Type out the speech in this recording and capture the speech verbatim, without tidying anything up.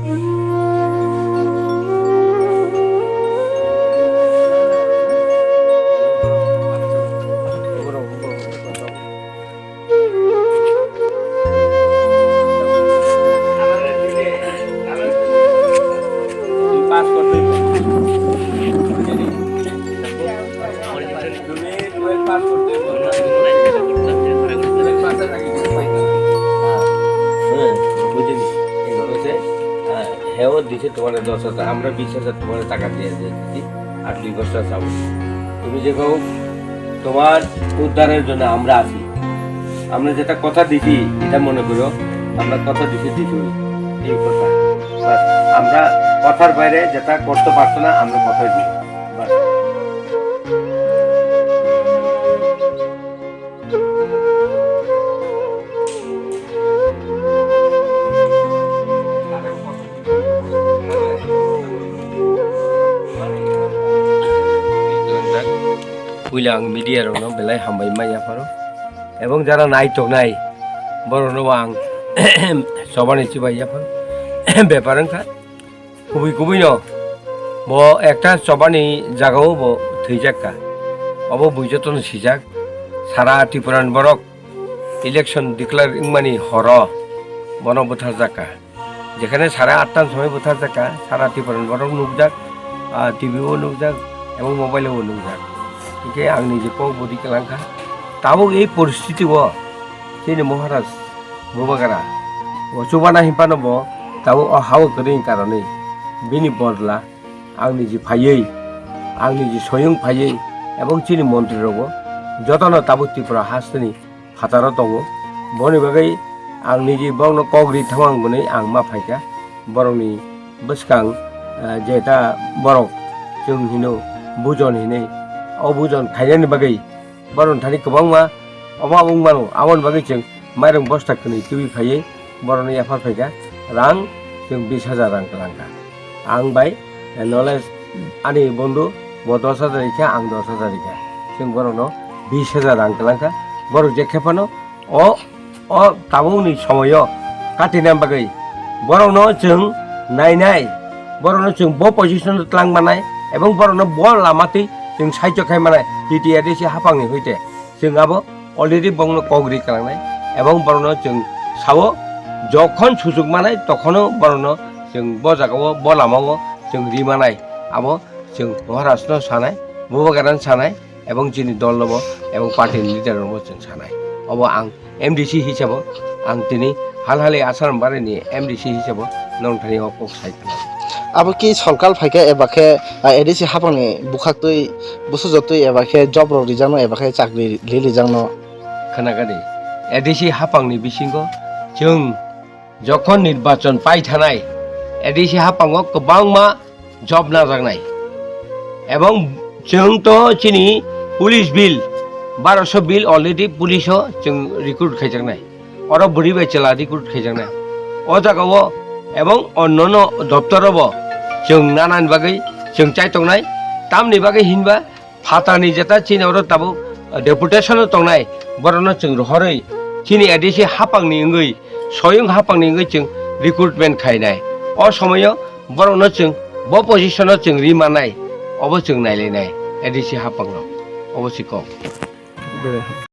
পাস করতে তুমি twelve pass করতে হ্যাঁ, বুঝলি? এই হচ্ছে, হ্যাঁ, হেও দিছে তোমার দশ হাজার, আমরা বিশ হাজার তোমার টাকা দিয়ে দিয়েছি, আর দুই বছর যাবো। তুমি যে কেউ তোমার উদ্ধারের জন্য আমরা আছি। আমরা যেটা কথা দিছি, এটা মনে করো, আমরা কথা দিছি, দিছি। এই কথা। বাস, আমরা কথার বাইরে যেটা করতে পারতো না, আমরা কথাই দিই। বাস। Puila ang media rokno belai hambai ma yapharo. Ebong jara nai tongnai, borokno ang chobani chibai yapharo. Bepar wngkha. Kubui kubui no bo ekta chobani jagao bo thwijak kha. Obo bui jotono sijak. Sara Tripura ni borok election declare wngmani horo bono butharjak kha. Jekhane sara atta ni somoi butharjak kha, sara Tripura ni borok nukjak, ah, T V o nukjak, ebong mobile o nukjak. Hinkhe ang niji kok budi kwlangkha. Tabuk ei poristiti o chini Maharaj Bubagara o chubana hinphano bo tabuk o ha o kwrwini karonwi bini bodla ang niji phaiwi, ang niji soyung phaiwi ebong chini montri rogo jotono tabuk Tripura hasteni phataro tongo. Boni bagwi ang niji borokno kok ri thangma hwnwi ang ma phaikha. Borokni bwskang, eh, jeta borok chwng hino bujon hinwi, o bujon khainani bagwi borokni thani kwbangma obab wng mano. Aboni bagwi chwng mairung bosta kwnwi twiwi phaiwi borokno yaphar phaikha. Rang chwng bis hajar rang kwlangkha. Ang bai, eh, nole ani bondhu bo dos hajar rikha, ang dos hajar rikha. Chwng borokno bis hajar rang kwlangkha. Borok je khe phano o, o tabukni somoio katina bagwi borokno chwng nainai, borokno chwng bo position o twlang manai, ebong borokno bo lama twi chwng saichok khai manai, T T A D C haphangni hoite. Chwng abo already bongno kok ri kwlangnai, ebong borokno chwng sao, jokhon sujuk manai, tokhono borokno chwng bo jagao, bo lamao chwng ri manai. Abo chwng Maharajno sanai, Bubagrano sanai, ebong chini dolnobo, ebong party ni leader rokbo chwng sanai. Obo ang M D C hisabo, ang tini Halhali Asarambari ni M D C hisabo nong thani o kok sai khna. Abo ki sorkar phaikha eba khe, ah, A D C haphangni bwkhaktwi, bwsajwktwi eba khe job rok rijakno eba khe chakri li rijakno? Khna kadi, A D C haphangni bisingo chwng jokhon nirbachon pai thanai, A D C haphango kwbangma job najaknai. Ebong chwng to chini police bill, barosho bill already police o chwng recruit khaijaknai. Oro bwrwi bai chwla recruit khaijaknai. O jagao ebong onnono doptorobo chwng nanani bagwi chwng chai tongnai. Tamni bagwi hinba phatani jeta chini oro tabuk deputation o tongnai, borokno chwng rohorwi chini A D C haphangni wngwi, soyung haphangni wngwi chwng recruitment khainai. O somoio borokno chwng bo position o chwng ri mannai, obo chwng nailainai A D C haphangrok. Obo si kok.